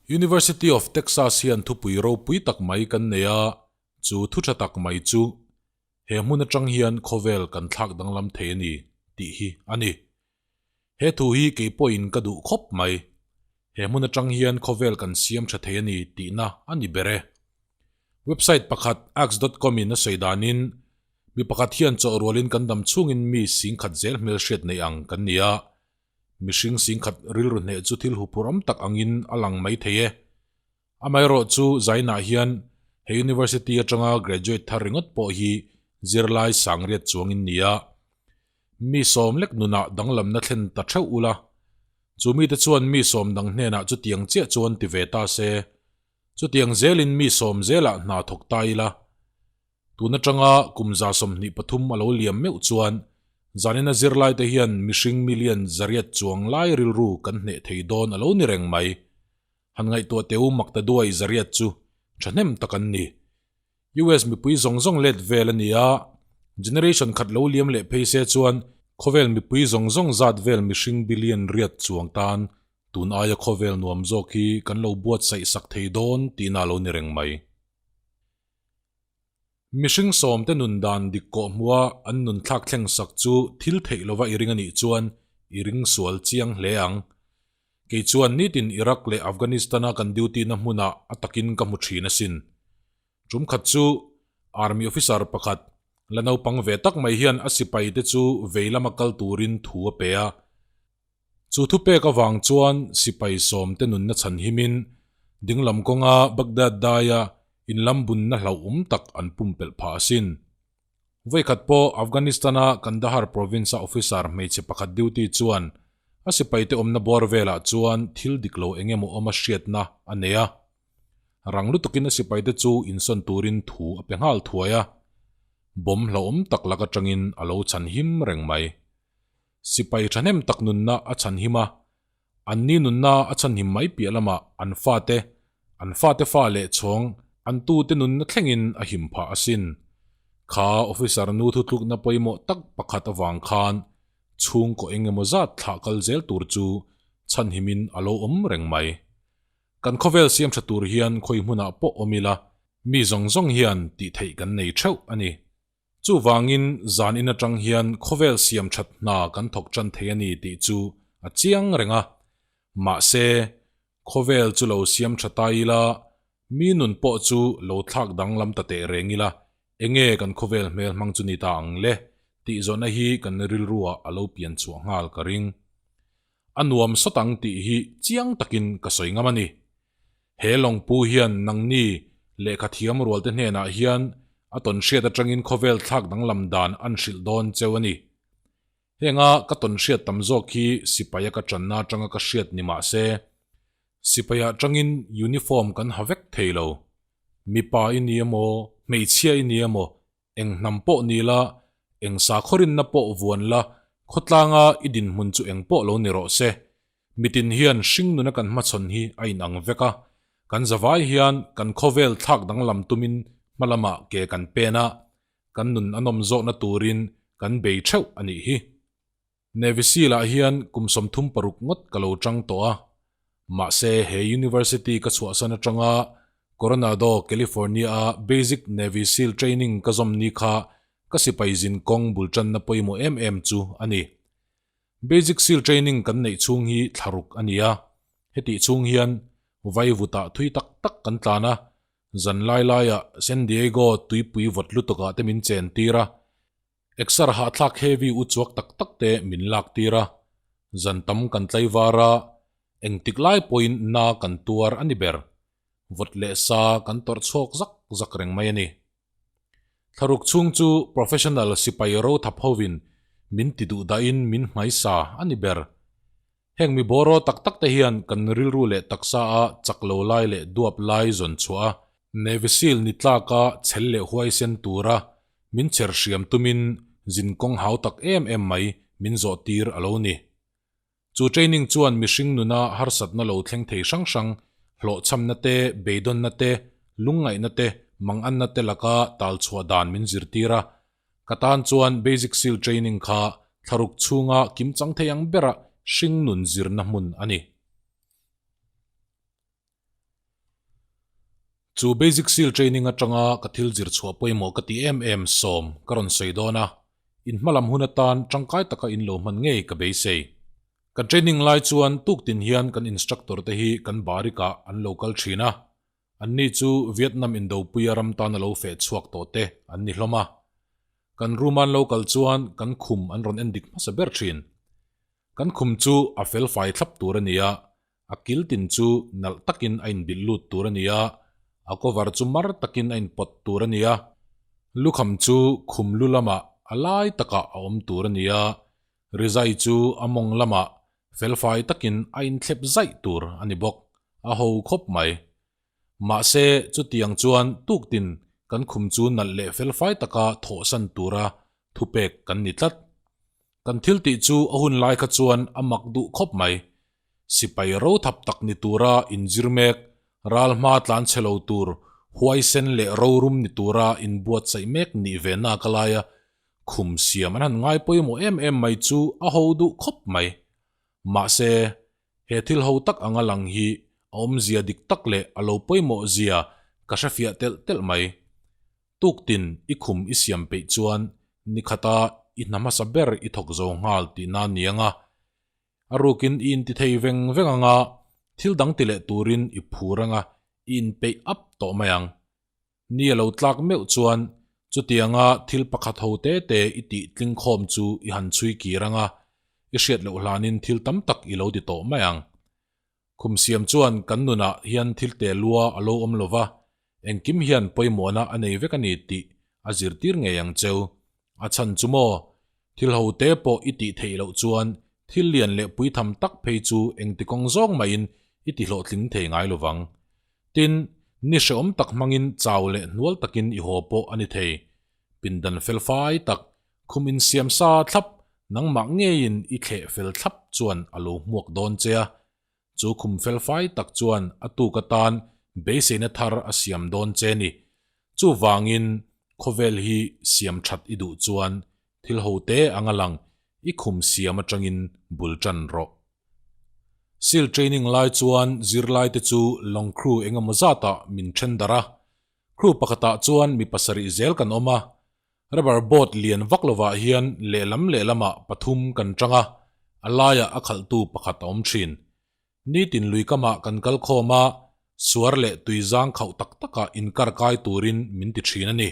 University of Texas hian thupui ropui tak mai kan nei a, chu thu tha tak mai chu he hmun atang hian khawvel kan thlak danglam thei a ni tih hi a ni. He thu hi kei pawhin ka duh khawp mai. He hmun atang hian khawvel kan siam tha thei a ni tihna a ni ber e. Website pakhat ask dot com in a sawi danin, mi pakhat hian chawh rualin kan dam chhungin mi singkhat zel hmelhriat nei ang kan ni a. Mihring singkhat rilru hneh chu thil huphur awm tak angin a lang mai thei e. Amaherawh chu Zainah hian he university atanga graduate thar ringawt pawh hi zirlai sangriat chuangin ni a. Mi sawm lek nunah danglamna thlen ta theuh ula, chu mite chuan mi sawm dang hnenah chutiang chiah chuan ti ve ta se, chutiang zelin mi sawm zelah hna thawk ta ila. Tun atanga kum 23 a lo liam meuh chuan zanina zirlaite hian mihring million zariat chuang lai rilru kan hneh thei dawn a lo ni reng mai. Han ngaihtuah teh u makta duai zariat chu thahnem tak an ni. US mipui zawng zawng let vel a ni a, generation khat lo liam leh phei se chuan khawvel mipui zawng zawng zat vel mihring billion riat chuang tan tun aia khawvel nuam zawk hi kan lo buatsaih sak thei dawn tihna a lo ni reng mai. Mihring sawmte nun dan dik kawh hmua an nun thlak thleng sak chu thil theih lova i ring a nih chuan i ring sual chiang hle ang. Kei chuan nitin Iraq leh Afghanistan-a kan duty na hmunah a takin ka hmu thin asin. Tum khat chu Army officer pakhat, la naupang ve tak mai hian a sipaite chu vei lama kal turin thu a pe a. Chu thupek avang chuan sipai sawmte nunna chhan himin dinglam kawnga Baghdad daia inlam bunna hlauhawm tak an pumpelh phah asin. Vawikhat pawh Afghanistan-a Kandahar province-a officer hmeichhe pakhat duty chuan a sipaite awmna bawr velah chuan thil dik lo eng emaw awma hriatna a nei a. Rang lutukin a sipaite chu insawn turin thu a pe nghal thuai a. Bomb hlauhawm tak lak atangin a lo chhan him reng mai. Sipai thahnem tak nunna a chhanhim a, anni nunna a chhanhim mai piah lamah an fate, an fate fa leh chhawng an tute nunna thlengin a him phah asin. Kha officer nu thutlukna pawimawh tak pakhat avang khan chhungkaw eng emaw zat thlah kal zel tur chu chhanhimin a lo awm reng mai. Kan khawvel siam tha tur hian khawi hmunah pawh awm ila, mi zawng zawng hian tih theih kan nei theuh a ni. Chuvangin zan in atang hian khawvel siam that hna kan thawk tan thei a ni tih chu a chiang reng a. Mahse, khawvel chu lo siam tha ta ila, mi nun pawh chu lo thlak danglam ta teh reng ila, enge kan khawvel hmel hmang chu ni ta ang le tih zawhna hi kan rilruah a lo pian chhuah nghal ka ring. A nuam sawt ang tih hi chiang takin ka sawi ngam a ni. He lawngpu hian nangni lehkha thiam rualte hnenah hian a tawnhriat atangin khawvel thlak danglam dan an hrilh dawn cheu a ni. Henga ka tawnhriat tam zawk hi sipaia ka tanna atanga ka hriat ni mah se, sipaia atangin uniform kan ha vek thei lo. Mipa i ni emaw, hmeichhia i ni emaw, Eng hnam pawh ni la, eng sakhawrinna pawh vuan la, khawtlanga i dinhmun chu eng pawh lo ni rawh se. Mitin hian hringnuna kan hmachhawn hi a inang vek a, kan zavai hian kan khawvel thlak danglam tumin hma lamah ke kan pen a, kan nun a nawm zawhna turin kan bei theuh a nih hi. Navy Seal-ah hian kum 36 ngawt ka lo chang tawh a, mahse he university ka chhuahsan atanga Coronado, California-a Basic Navy Seal Training ka zawm ni kha ka sipai zin kawng bul tanna pawimawh em em chu a ni. Basic Seal Training kan neih chhung hi thlaruk a ni a, hetih chhung hian vaivutah thui tak tak kan tlan a, zan lai laiah San Diego tuipui vawt lutukah te min chen tir a, Exer hahthlak heavy u chuak tak tak te min lak tir a, zan tam kan tlaivar a, engtik lai pawhin na kan tuar a ni ber. Vawt leh sa kan tawrh chhuak zak zak reng mai a ni. Thlaruk chhung chu professional sipai ro thap hovin min ti duh dahin min hmaisa a ni ber. Heng mi bawraw tak tak te hian kan rilru leh taksa a chak lo lai leh duap lai zawn chhuah a, Navy Seal ni tlaka chhel leh huaisen tura min cher hriam tumin zin kawng hau tak em em mai min zawh tir a lo ni. Chu training chuan mihring nuna harsatna lo thleng thei hrang hrang, hlawhchhamna te, beidawnna te, lungngaihna te, manganna te laka tal chhuah dan min zirtir a, Ka tan chuan Basic Seal Training kha thlaruk chhunga kimchang thei ang bera hring nun zirna hmun a ni. Chu Basic Seal Training atanga ka thil zir chhuah pawimawh ka ti em em sawm ka rawn sawi dawn a, in hmalam hun atan tangkai taka in lo hman ngei ka beisei. Kan training lai chuan tuktin hian kan instructor te hi kan barikah an lo kal thin a, anni chu Vietnam Indopuia ram tan a lo feh chhuak tawh te an ni hlawm a. Kan room a an lo kal chuan kan khum an rawn en dik hmasa ber thin. Kan khum chu a fel fai thlap tur a ni a, a kil tin chu nalh takin a inbilh lut tur a ni a, a cover chu mar takin a inpawt tur a ni a, lukham chu khum lu lamah a lai takah a awm tur a ni a, rizai chu a mawng lamah felfai takin a inthlep zaih tur a ni bawk, a ho khawp mai. Mahse, chutiang chuan tuktin kan khum chu nalh leh felfai taka thawhsan tura thupek kan ni tlat. Kan thil tih chu a hun lai kha chuan a mak duh khawp mai. Sipai ro thap tak ni tura inzir mek, ral hma tlan chhe lo tur, huaisen leh rorum ni tura inbuatsaih mek nih ve nak alaia khum siam an han ngai pawimawh em em mai chu a ho duh khawp mai. Mahse, he thil ho tak anga lang hi a awmzia dik tak leh a lo pawimawh zia ka hrefiah telh telh mai. Tuktin i khum i siam peih chuan nikhata i hna hmasa ber i thawk zo nghal tihna a ni ang a. A rukin i intithei veng veng ang a, thil dang ti leh turin i phur ang a, i inpeih up tawh mai ang. Ni a lo tlak meuh chuan chutianga thil pakhat ho te te i tih tling khawm chu i han chhui kir ang a, i hriat loh hlanin thil tam tak i lo ti tawh mai ang. Khum siam chuan kan nunah hian thil te lua a lo awm lo va, engkim hian pawimawhna a nei vek a ni tih a zirtir ngei ang cheu. A chhan chu maw? Thil ho te pawh i tih theih loh chuan thil lian leh puitham tak phei chu engti kawng zawng mahin i ti hlawhtling thei ngai lo vang. Tin, ni hrehawm tak hmangin chau leh hnual takin i haw pawh a ni thei. Pindan felfai tak, khum insiam sa thlap, nangmah ngeiin i thleh fel thlap chuan a lo hmuak dawn che a. Chu khum felfai tak chuan a tuk atan beiseina thar a siam dawn che ni. Chuvangin khawvel hi siam that i duh chuan thil ho te anga lang i khum siam atangin bul tan rawh. Seal training lai chuan zirlaite chu lawng crew engemaw zatah min then darh a. Crew pakhatah chuan mi pasarih zel kan awm a. Rubber boat lian vak lovah hian lehlam lehlamah pathum kan tang a, a laiah a khalhtu pakhat a awm thin. Nitin lui kamah kan kal khawm a, suar leh tui zang khauh tak takah inkar kai turin min ti thin a ni.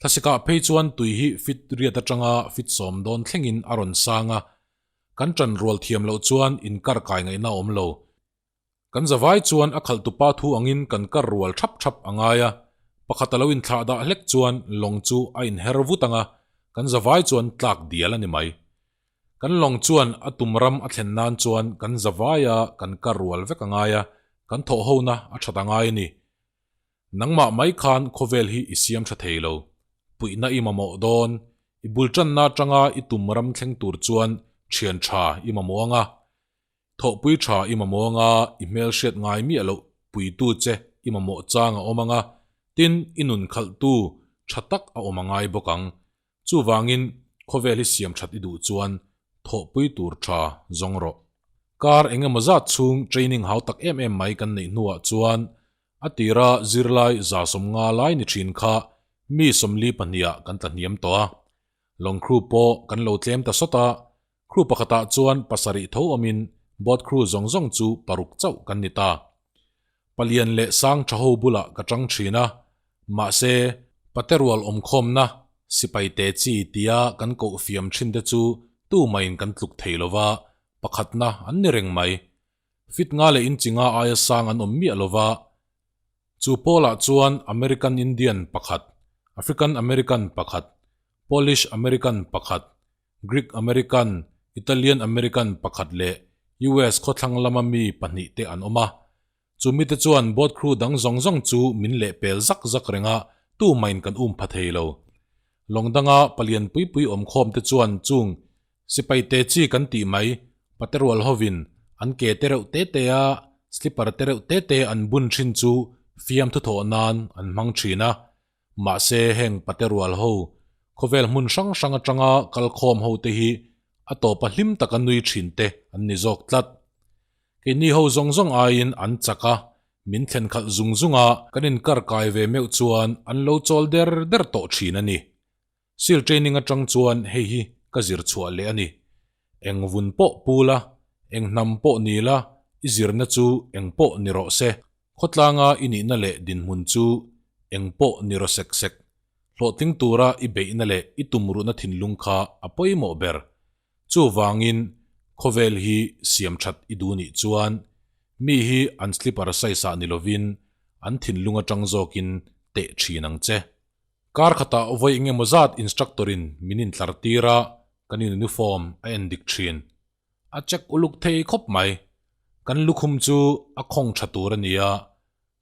Thlasikah phei chuan tui hi fit riat atanga fit sawm dawn thlengin a rawn sang a, kan tan rual thiam loh chuan inkar kai ngaihna a awm lo. Kan zavai chuan a khalhtupa thu angin kan kar rual thap thap a ngai a, pakhat a lo inthlah dah hlek chuan lawng chu a inher vut ang a, kan zavai chuan tlak dial a ni mai. Kan lawng chuan a tum ram a thlen nan chuan kan zavaia kan kar rual vek a ngai a, kan thawh hona a that a ngai a ni. Nangmah mai khan khawvel hi i siam tha thei lo. Puihna i mamawh dawn. I bul tanna atanga i tum ram thleng tur chuan thian tha i mamawh ang a. Thawhpui tha i mamawh ang a, i hmelhriat ngai miah loh puitu che i mamawh chang a awm ang a, tin i nun khalhtu tha tak a awm a ngai bawk ang. Chuvangin khawvel hi siam that i duh chuan thawhpui tur tha zawng rawh. Kar eng emaw zat chhung training hau tak em em mai kan neih hnuah chuan a tira zirlai 150 lai ni thin kha mi 42 ah kan tla hniam tawh a. Lawng crew pawh kan lo tlem ta sawt a, crew pakhatah chuan pasarih tho awmin boat crew zawng zawng chu paruk chauh kan ni ta. Palian leh sang tha ho bulah ka tang thin a, mahse, pate rual awmkhawmna sipai te chi tia kan koh fiam thin te chu tumaiin kan tluk thei lo va, pakhatna an ni reng mai. Fit nga leh inchi nga aia sang an awm miah lo va, chu pawlah chuan American Indian pakhat, African American pakhat, Polish American pakhat, Greek American, Italian American pakhat leh US khawthlang lama mi pahnih te an awm a. Chu mite chuan boat crew dang zawng zawng chu min lehpel zak zak reng a, tumahin kan um pha thei lo. Lawng danga palian pui pui awmkhawm te chuan chung sipai te chi kan tih mai, pate rual hovin an ke te reuh te te a slipper te reuh te te an bun thin chu fiamthu thawh nan an hmang thin a. Mahse heng pate rual ho, khawvel hmun hrang hrang atanga kalkhawm ho te hi a tawpa hlim taka nui thin te an ni zawk tlat. Keini ho zawng zawng aiin an chak a, Min thlen khalh zung zung a, kan inkar kai ve meuh chuan an lo chawl der der tawh thin a ni. Seal training atang chuan hei hi ka zir chhuah leh a ni. Eng vun pawh pu la, eng hnam pawh ni la, i zirna chu eng pawh ni rawh se. Khawtlanga i nihna leh dinhmun chu eng pawh ni rawh sek sek. Hlawhtling tura i beihna leh i tumruhna thinlung kha a pawimawh ber. Chuvangin khawvel hi siam that i duh nih chuan mi hi an slipper size ah ni lovin an thinlung atang zawkin teh thin ang che. Kar khatah vawi engemaw zat instructor in min intlar tir a, kan uniform a en dik thin. A check uluk thei khawp mai. Kan lukhum chu a khawng tha tur a ni a,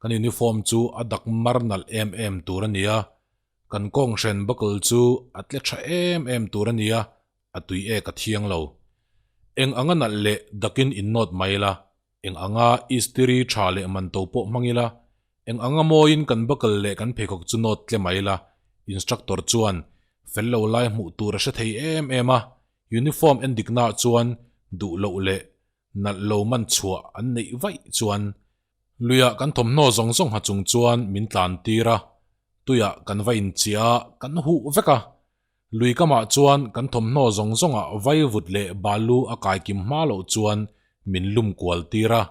kan uniform chu a dak mar nalh em em tur a ni a, kan kawnghren buckle chu a tle tha em em tur a ni a, a tui ek a thiang lo. Eng anga nalh leh dakin innawt mai la, eng anga istiri tha leh man to pawh hmang ila, eng anga mawiin kan buckle leh kan pheikhawk chu nawt tle mai la, instructor chuan fel lo lai hmuh tur a hre thei em em a, uniform en diknaah chuan duh loh leh nalh lo man chhuah an neih vaih chuan Luiah kan thawmhnaw zawng zawng ha chung chuan min tlan tir a, tuiah kan va inchiah a, kan huh vek a. Lui kamah chuan kan thawmhnaw zawng zawngah vaivut leh balu a kaikim hma loh chuan min lum kual tir a.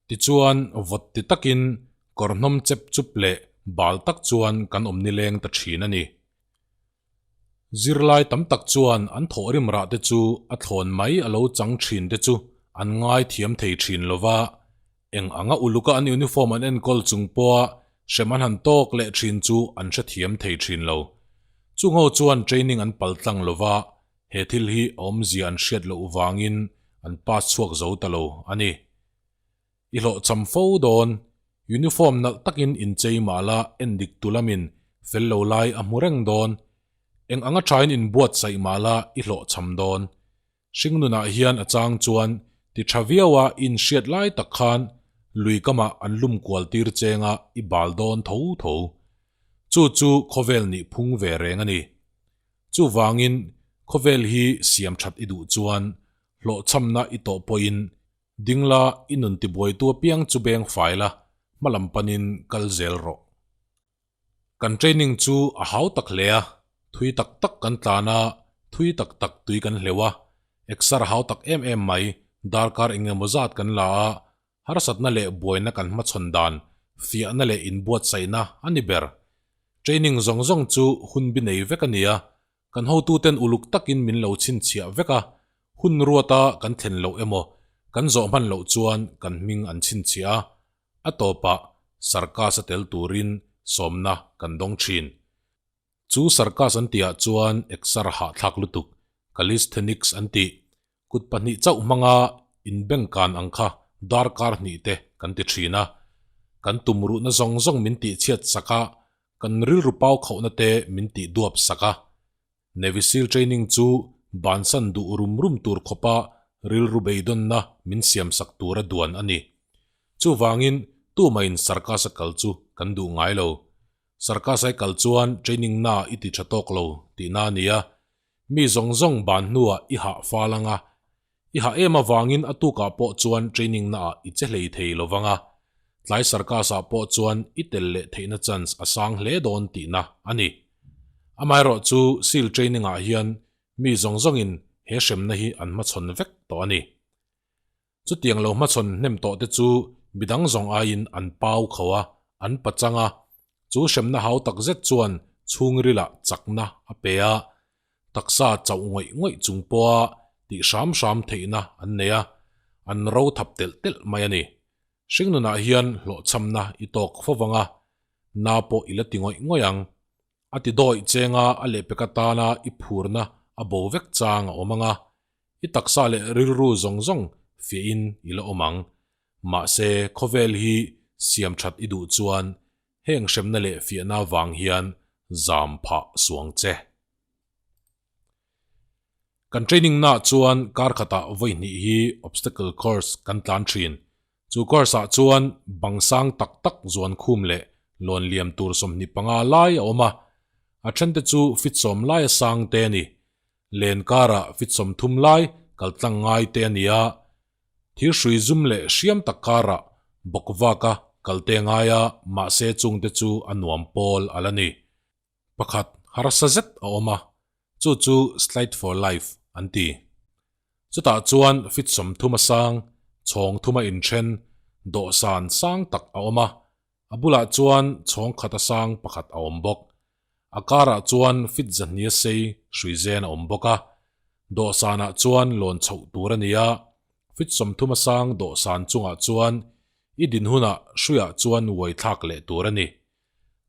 Tichuan, vawt ti takin kawr hnawm chep chup leh bal tak chuan kan awm nileng ta thin a ni. Zirlai tam tak chuan an thawhrim rah te chu a thlawn mai a lo chang thin te chu an ngai thiam thei thin lo va, eng anga uluka an uniform an enkawl chung pawha hrem an han tawk leh thin chu an hrethiam thei thin lo. Chungho chuan training an pal tlang lo va, he thil hi a awmzia an hriat loh vangin an pass chhuak zo ta lo a ni. I hlawhchham fo dawn. Uniform nalh takin inchei mah la endik tu lamin fel lo lai a hmu reng dawn. Eng anga thain inbuatsaih mah la i hlawhchham dawn. Hringnunah hian a chang chuan ti tha viaua i inhriat lai tak khan lui kamah an lum kual tir chenga i bal dawn tho tho. Chu chu khawvel nih phung ve reng a ni. Chuvangin khawvel hi siam that i duh chuan hlawhchhamna i tawh pawhin Ding la, i nun tibuaitu apiang chu beng fai la, hma lam panin kal zel rawh. Kan training chu a hau tak hle a, thui tak tak kan tlan a, thui tak tak tui kan hleuh a, exer hau tak em em mai, darkar eng emaw zat kan la a, harsatna leh buaina kan hmachhawn dan, fiahna leh inbuatsaihna a ni ber. Training zawng zawng chu hun bi nei vek a ni a, Kan hotuten uluk takin min lo chhinchhiah vek a, hun ruata kan thlen loh emaw, kan zawh hman loh chuan kan hming an chhinchhiah a, a tawpah Sarkas a tel turin sawmna kan dawng thin. Chu Sarkas an tihah chuan exer hahthlak lutuk, calisthenics an tih, kut pahnih chauh hmanga inbengkan ang kha darkar hnih te kan ti thin a, kan tumruhna zawng zawng min tihchhiat sak a, Kan rilru pau khauhna te min tih duap sak a, Navy Seal training chu bansan duh rum rum tur khawpa rilru beidawnna min siam sak tura duan a ni. Chuvangin tumahin Sarkasa kal chu kan duh ngai lo. Sarkasai kal chuan training na i ti tha tawk lo tihna a ni a, mi zawng zawng ban hnuah i hah fal anga, I hah em avangin a tukah pawh chuan training naah i che hlei thei lo vang a, tlai circus ah pawh chuan i tel leh theihna chance a sang hle dawn tihna a ni. Amaherawh chu seal training ah hian mi zawng zawngin he hremna hi an hmachhawn vek tawh a ni. Chutiang lo hmachhawn hnem tawh te chu midang zawng aiin an pau kho a, an pachang a, chu hremna hau tak zet chuan chhungrilah chakna a pe a, Taksa chauh ngawih ngawih chung pawha tih hram hram theihna an nei a, an ro thap telh telh mai a ni. Hringnunah hian hlawhchhamna i tawk fo vang a, na pawh i la ti ngawih ngawih ang. A ti dawih chenga a lehpek atana i phurna a bo vek chang a awm ang a, i taksa leh rilru zawng zawng fiahin i la awm ang. Mahse, khawvel hi siam that i duh chuan Heng hremna leh fiahna vang hian zam phah suang che. Kan training na chuan kar khatah vawi hnih hi obstacle course kan tlan thin. Chu course ah chuan bang sang tak tak zuan khum leh lawn liam tur 25 lai a awm a. A then te chu fit sawm lai a sang te a ni. Len karah fit 30 lai kal tlang ngai te a ni a. Thir hrui zum leh hriam tak karah bawk vaka Kal te ngai a, mahse chungte chu a nuam pawl a la ni. Pakhat harsa zet a awm a, chu chu Slide for Life an ti. Chutah chuan fit 30 a sang, chhawng thuma inthen, dawhsan sang tak a awm a, a bulah chuan chhawng khat a sang pakhat a awm bawk. A karah chuan fit zahnia sei hrui zen a awm bawk a, dawhsanah chuan lawn chhoh tur a ni a, fit 30 a sang dawhsan chungah chuan i din hunah hruiah chuan uai thlak leh tur a ni.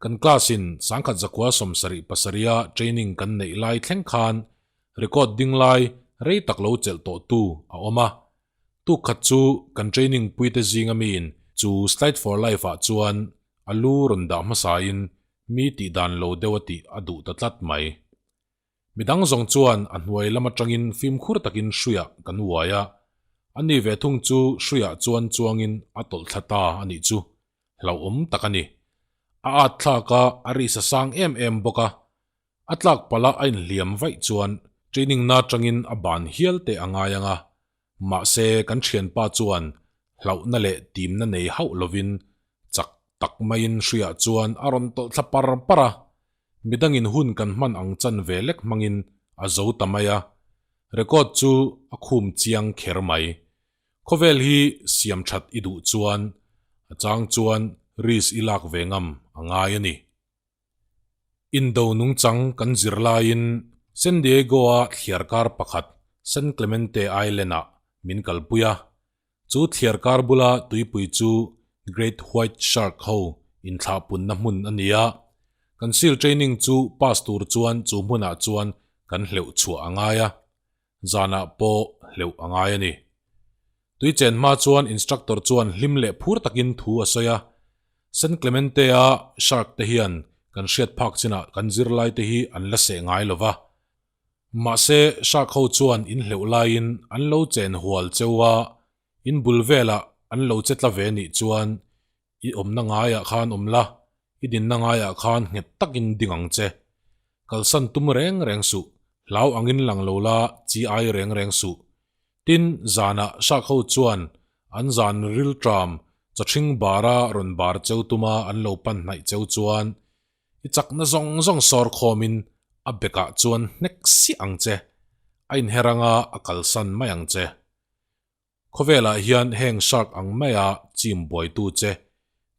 Kan class in 1977 a training kan neih lai thleng khan record ding lai rei tak lo chelh tawh tu a awm a. Tuk khat chu kan training puite zinga miin chu Slide for Life ah chuan a lu rawn dah hmasa in mi tih dan lo deuh a tih a duh ta tlat mai. Midang zawng chuan a hnuai lam atangin fimkhur takin hruiah kan uai a, ani ve thung chu hruiah chuan chuangin a tawlh thla ta a nih chu, hlauhawm tak a ni. A at thlak a, a risa sang em em bawk a, a tlak palh a a inhliam vaih chuan training na atangin a ban hial teh a ngai ang a, mahse kan thianpa chuan hlauhna leh timna nei hauh lovin chak tak maiin hruiah chuan a rawn tawlh thla par par a, Midangin hun kan hman ang chan ve lek hmangin a zo ta mai a, record chu a khum chiang kher mai. Khawvel hi siam that i duh chuan a chang chuan risk i lak ve ngam a ngai a ni. Indo nungchang kan zir laiin San Diego-a thliarkar pakhat San Clemente Island-ah min kalpui a, Chu thliarkar bula tuipui chu Great White Shark ho inthlahpunna hmun a ni a, kan seal training chu pass tur chuan chu hmunah chuan kan hleuh chhuah a ngai a, zanah pawh hleuh a ngai a ni. Tui chen hma chuan instructor chuan hlim leh phur takin thu a sawi a, San Clemente-a shark te hian kan hriat phak chinah kan zirlai te hi an la seh ngai lo va, Mahse, Shark ho chuan in hleuh laiin an lo chen hual cheu a, in bul velah an lo che tla ve nih chuan i awmna ngaiah khan awm la, i dinna ngaiah khan nghet takin ding ang che. Kalsan tum reng reng suh, hlau angin lang lo la, chi ai reng reng suh. Tin, zanah Shark ho chuan an zan rilṭam chawṭhing bara rawn bar cheu tuma an lo pan hnaih cheu chuan I chakna zawng zawng sawr khawmin a bekah chuan hnek siah ang che, a inher anga a kalsan mai ang che. Khawvelah hian heng shark ang maia chim buaitu che,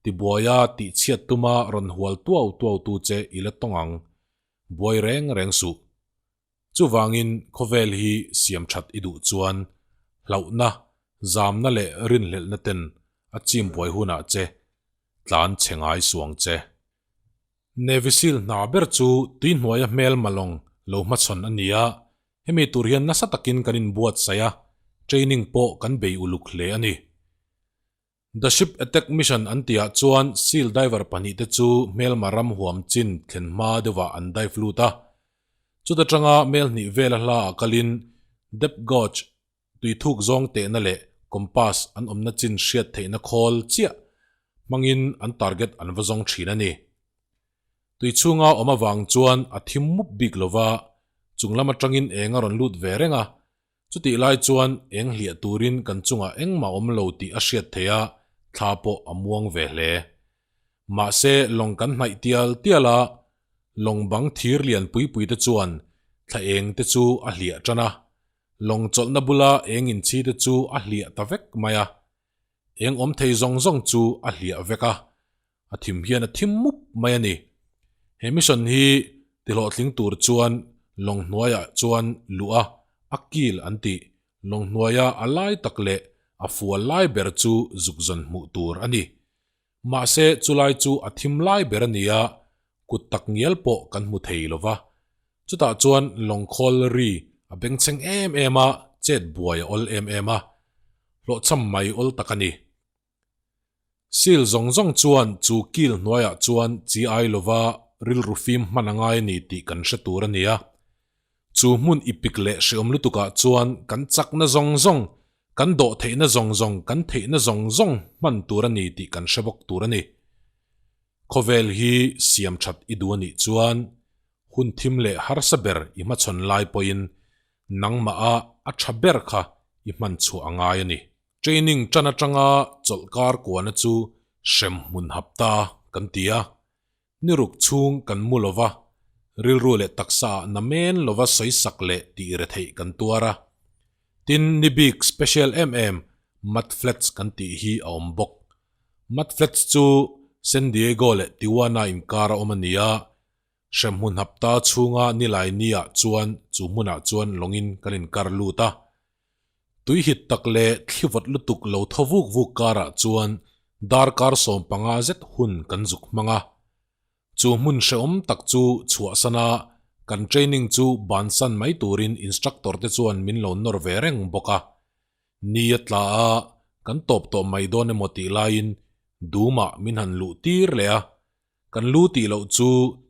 tibuaia tihchhiat tuma rawn hual tuau tuau tu che i la tawng ang, buai reng reng suh. Chuvangin khawvel hi siam that i duh chuan hlauhna, zamna leh rinhlelhna ten a chim buai hunah che tlan chhe ngai suang che. Navy Seal hna ber chu tuihnuaia hmel malawng lo hmachhawn a ni a, hemi tur hian nasa takin kan inbuatsaih a, training pawh kan bei uluk hle a ni. The Ship Attack Mission an tihah chuan seal diver pahnihte chu hmelma ram huam chin thlen hma deuhah an dive lut a. Chuta tanga mel hnih vela hlaah kalin depth gauge, tui thuk zawng tehna leh compass an awmna chin hriat theihna khawl chiah hmangin an target an va zawng thin a ni. Tui chhunga awm avang chuan a thim mup bik lova, chung lam atangin eng a rawn lut ve reng a, Chutih lai chuan eng hliah turin kan chungah engmah awm lo tih a hriat theih a, thla pawh a muang ve hle. Mahse, lawng kan hnaih tial tial a, lawng bang thir lian pui pui te chuan thla eng te chu a hliah tan a, lawng chawlhna bula eng inchhi te chu a hliah ta vek mai a. Eng awm thei zawng zawng chu a hliah vek a, a thim hian a thim mup mai a ni. He mission hi tihlawhtling tur chuan lawng hnuaiah chuan luh a, a kil an tih. Lawng hnuaia a lai tak leh a fual lai ber chu zuk zawn hmuh tur a ni. Mahse chulai chu a thim lai ber a ni a, kut tak ngial pawh kan hmu thei lo va. Chutah chuan lawng khawl ri a bengchheng em em a, chet buai a awl em em a, hlawhchham mai awl tak a ni. Seal zawng zawng chuan chu kil hnuaiah chuan chi ai lova rilru fim hman a ngai a ni tih kan hre tur a ni a. Chu hmun ipik leh hreawm lutukah chuan kan chakna zawng zawng, kan dawh theihna zawng zawng, kan theihna zawng zawng hman tur a ni tih kan hre bawk tur a ni. Khawvel hi siam that i duh a nih chuan hun thim leh harsa ber i hmachhawn lai pawhin nangmah a a tha ber kha i hman chhuah a ngai a ni. Training tan atanga chawlhkar kuana chu Hremhmun hapta kan ti a, ni ruk chhung kan mu lova, rilru leh taksa ah namen lova sawisak leh tih retheih kan tuar a. Tin, ni bik special em em Mud Flats kan tih hi a awm bawk. Mud Flats chu San Diego leh Tijuana inkar a awm a ni a, Hremhmun hapta chhunga nilai niah chuan chu hmunah chuan lawngin kan inkar lut a. Tui hit tak leh thli vawt lutuk lo thaw vuk vuk karah chuan darkar 15 zet hun kan zuk hmang a. Chu hmun hrehawm tak chu chhuahsan a, kan training chu bansan mai turin instructor te chuan min lo nawr ve reng bawk a. Ni a tla a, kan tawp tawh mai dawn emaw tih laiin dumah min han luh tir leh a. Kan lu tih loh chu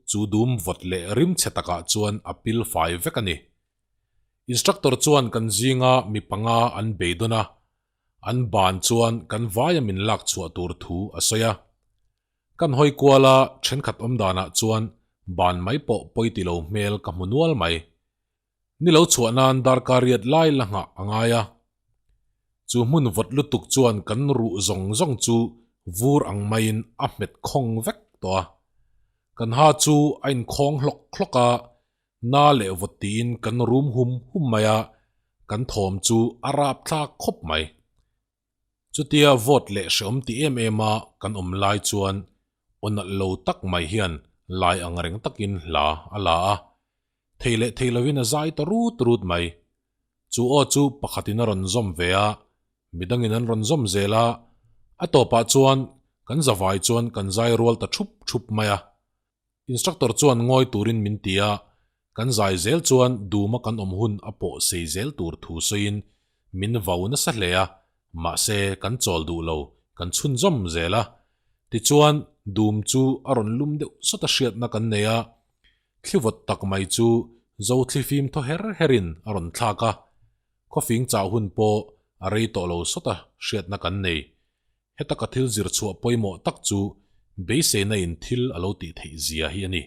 chu dum vawt leh rim chhe takah chuan a pil fai vek a ni. Instructor chuan kan zinga mi panga an beidawn a, an ban chuan kan vaia min lak chhuah tur thu a sawi a. Kan hawi kual a, thenkhat awm danah chuan ban mai pawh pawi ti lo hmel ka hmu nual mai. Ni lo chhuah nan darkar riat lai la nghah a ngai a. Chu hmun vawt lutuk chuan kan ruh zawng zawng chu vur ang maiin a hmet khawng vek tawh a. Kan ha chu a inkhawng hlawk hlawk a, na leh vawt tiin kan rum hum hum mai a, kan thawm chu a rapthlak khawp mai. Chutia vawt leh hreawm ti em em a kan awm lai chuan aw nalh lo tak mai hian lai ang reng takin hla a la a, thei leh thei lovin a zai ta rut rut mai. Chu aw chu pakhatin a rawn zawm ve a, midangin an rawn zawm zel a, a tawpah chuan kan zavai chuan kan zai rual ta thup thup mai a. Instructor chuan ngawi turin min ti a, kan zai zel chuan duma kan awm hun a pawh sei zel tur thu sawiin min vau nasa hle a, mahse kan chawl duh lo, kan chhunzawm zel a. Tichuan dum chu a rawn lum deuh sawt a hriatna kan nei a, thli vawt tak mai chu zo thli fim thaw her herin a rawn thlak a, khawfing chah hun pawh a rei tawh lo sawt a hriatna kan nei. Heta ka thil zir chhuah pawimawh tak chu beiseina in thil a lo tih theih zia hi a ni.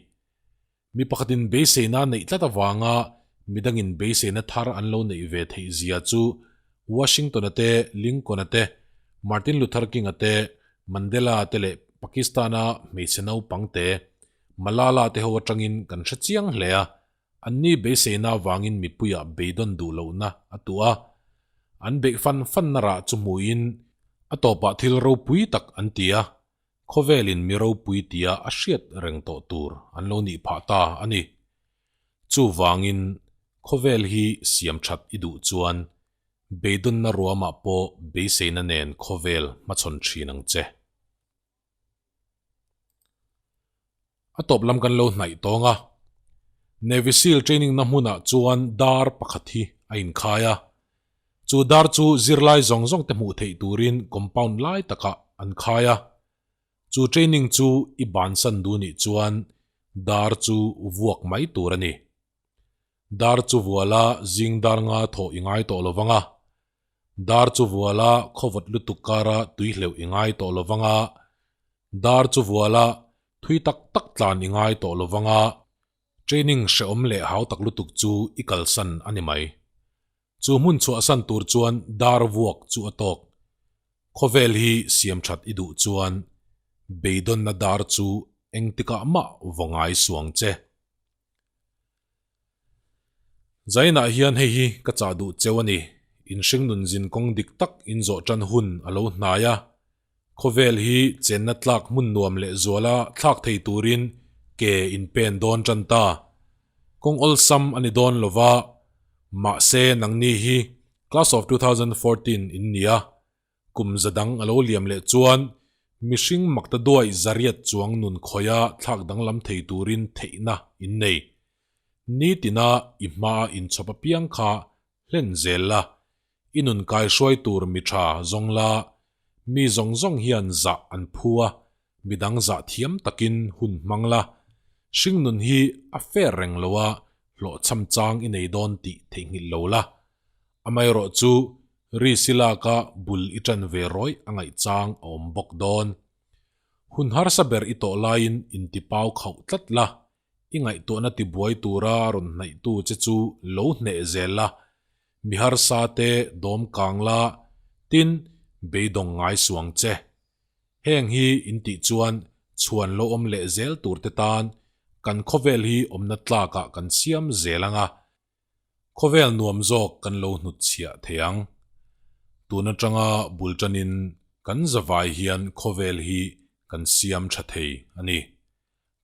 Mi pakhatin beiseina neih tlat avanga midangin beiseina thar an lo neih ve theih zia chu Washington-a te, Lincoln-a te, Martin Luther King-a te, Mandela-a te leh Pakistan-a hmeichhe naupang te, Malala te ho atangin kan hre chiang hle a. Anni beiseina avangin mipuiah beidawn duh lohna a tuah a, an beih fan fanna rah chu hmuhin a tawpah thil ropui tak an ti a, khawvelin mi ropui tia a hriat reng tawh tur an lo nih phah ta a ni. Chuvangin khawvel hi siam that i duh chuan beidawnna ruamah pawh beiseina nen khawvel hmachhawn thin ang che. A tawp lam kan lo hnaih tawng a, Navy Seal training na hmunah chuan dar pakhat hi a inkhai a, chu dar chu zirlai zawng zawng te hmuh theih turin compound lai takah an khai a, chu training chu i bansan duh nih chuan dar chu vuak mai tur a ni. Dar chu vuala zing dar nga thawh i ngai tawh lovang a, Dar chu vuala khawvawt lutuk kara tui hleuh i ngai tawh lovang a, dar chu vuala thui tak tak tlan i ngai tawh lovang a, training hrehawm leh hau tak lutuk chu i kalsan a ni mai. Chu hmun chhuahsan tur chuan dar vuak chu a tawk. Khawvel hi siam that i duh chuan beidawnna dar chu engtikah mah vaw ngai suang che. Zainah hian hei hi ka chah duh cheu a ni, inhring nun zin kawng dik tak in zawh tan hun a lo hnai a, khawvel hi chenna tlak hmun nuam leh zuala thlak thei turin ke in pen dawn tan ta. Kawng awlsam a ni dawn lo va, mahse nangni hi Class of 2014 in ni a, Kum za dang a lo liam leh chuan mihring makta duai zariat chuang nun khawia thlak danglam thei turin theihna in nei. Nitina i hmaa inchhawp apiang kha hlen zel la, i nun kaihruai tur mi tha zawng la, mi zawng zawng hian zah an phu a, midang zah thiam takin hun hmang la, hring nun hi a fair reng lo a, hlawhchham chang i nei dawn tih theihnghilh lo la. Amaherawhchu, Risi laka bul i ṭan ve rawih a ngaih chang a awm bawk dawn. Hun harsa ber i tawh laiin intipau khauh tlat la, i ngaihtuahna tibuai tura rawn hnaihtu che chu lo hneh zel la, mi harsa te dawm kang la, tin, beidawng ngai suang che. Heng hi in tih chuan chhuan lo awm leh zel tur te tan kan khawvel hi awmna tlakah kan siam zel ang a, khawvel nuam zawk kan lo hnutchhiah thei ang. Tun atanga bul tanin kan zavai hian khawvel hi kan siam tha thei a ni.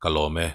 Ka lawm e.